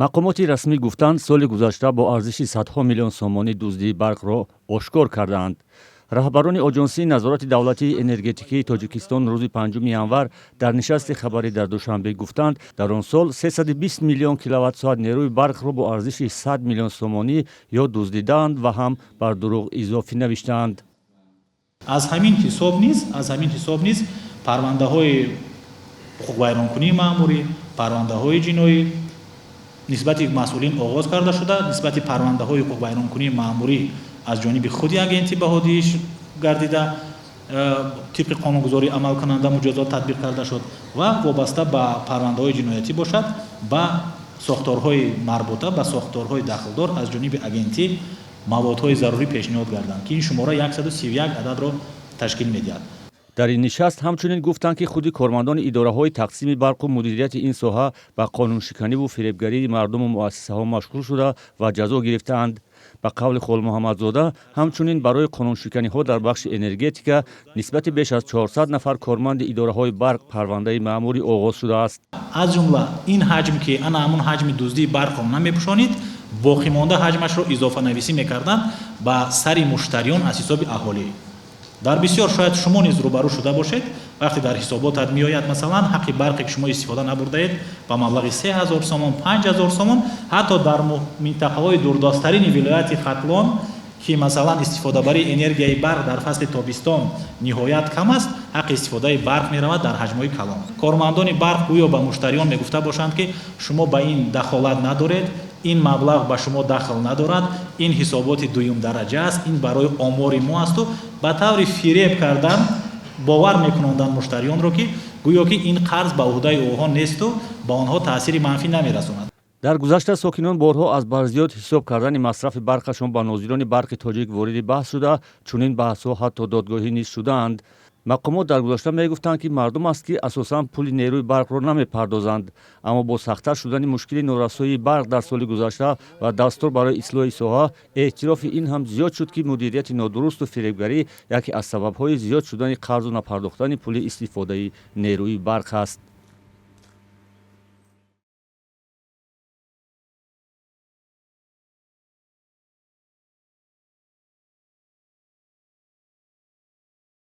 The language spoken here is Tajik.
Мақомоти расмӣ гуфтанд, соли гузашта бо арзиши садҳо миллион сомонӣ дуздии барқро ошкор кардаанд. Раҳбарони Оҷонсии назорати давлатии энергетикии Тоҷикистон рӯзи 5 январ дар нишасти хабарӣ дар Душанбе гуфтанд, дар он сол 320 миллион киловатт-соат нерӯи барқро бо арзиши 100 миллион сомонӣ ё дуздидаанд ва ҳам бар дурӯғ изофӣ навиштаанд. Аз ҳамин ҳисоб низ парвандаҳои ҳуқуқвайронкунии маъмурӣ, парвандаҳои ҷиноӣ нисбати масъулин оғоз карда шуда, нисбати парвандаҳои ҳуқуқвайронкунии маъмурӣ аз ҷониби худи агентӣ баҳодиҳӣ гардида, тибқи қонунгузорӣ амалкунанда муҷозот татбиқ карда шуд ва вобаста ба парвандаҳои ҷиноятӣ бошад, ба сохторҳои марбута, ба сохторҳои дахлдор аз ҷониби агентӣ маводҳои зарурӣ пешниҳод гарданд, ки ин шумора 131 ададро ташкил медиҳад. Дар ин нишаст ҳамчунин гуфтанд, ки худи кормандони идораҳои тақсими барқу мудирияти ин соҳа ба қонуншиканиву фиребгарии мардуму муассисаҳо машғул шуда ва ҷазо гирифтаанд. Ба қавли Холмуҳаммадзода, ҳамчунин барои қонуншиканиҳо дар бахши энергетика нисбати беш аз 400 нафар корманди идораҳои барқ парвандаи маъмурӣ оғоз шудааст. Аз ҷумла ин ҳаҷм, ки ана ҳамун ҳаҷми дуздии барқро намепӯшонид, боқимонда ҳаҷмашро изофанависӣ мекарданд ба сари муштариён аз ҳисоби аҳолӣ. Дар бисёр шояд шумо низ рӯбарӯ шуда бошед, вақте дар ҳисоботат меояд, масалан, ҳаққи барқе, ки шумо истифода набурдаед, ба маблағи 3000 сомон, 5000 сомон. Ҳатто дар минтақаҳои дурдасттарини вилояти Хатлон, ки, масалан, истифодабарии энергияи барқ дар фасли тобистон ниҳоят кам аст, ҳаққи истифодаи барқ меравад дар ҳаҷмҳои калон. Кормандони барқ гӯё ба муштариён мегуфта бошанд, ки шумо ба ин дахолат надоред, ин маблағ ба шумо дахл надорад, ин ҳисоботи дуюмдараҷа аст, ин барои омори мо асту ба таври фиреб кардан бовар мекунонданд муштариёнро, ки гӯё ки ин қарз ба ӯҳдаи онҳо несту ба онҳо таъсири манфӣ намерасонад. Дар гузашта сокинон борҳо аз барзиёд ҳисоб кардани масрафи барқашон ба нозирони Барқи Тоҷик вориди баҳс шуда, чунин баҳсҳо ҳатто додгоҳӣ низ шудаанд. Мақомот дар гузашта мегуфтанд, ки мардум аст, ки асосан пули нерӯи барқро намепардозанд. Аммо бо сахттар шудани мушкили норасоии барқ дар соли гузашта ва дастур барои ислоҳи соҳа, эътирофи ин ҳам зиёд шуд, ки мудирияти нодурусту фиребгарӣ яке аз сабабҳои зиёд шудани қарзу напардохтани пули истифодаи нерӯи барқ аст.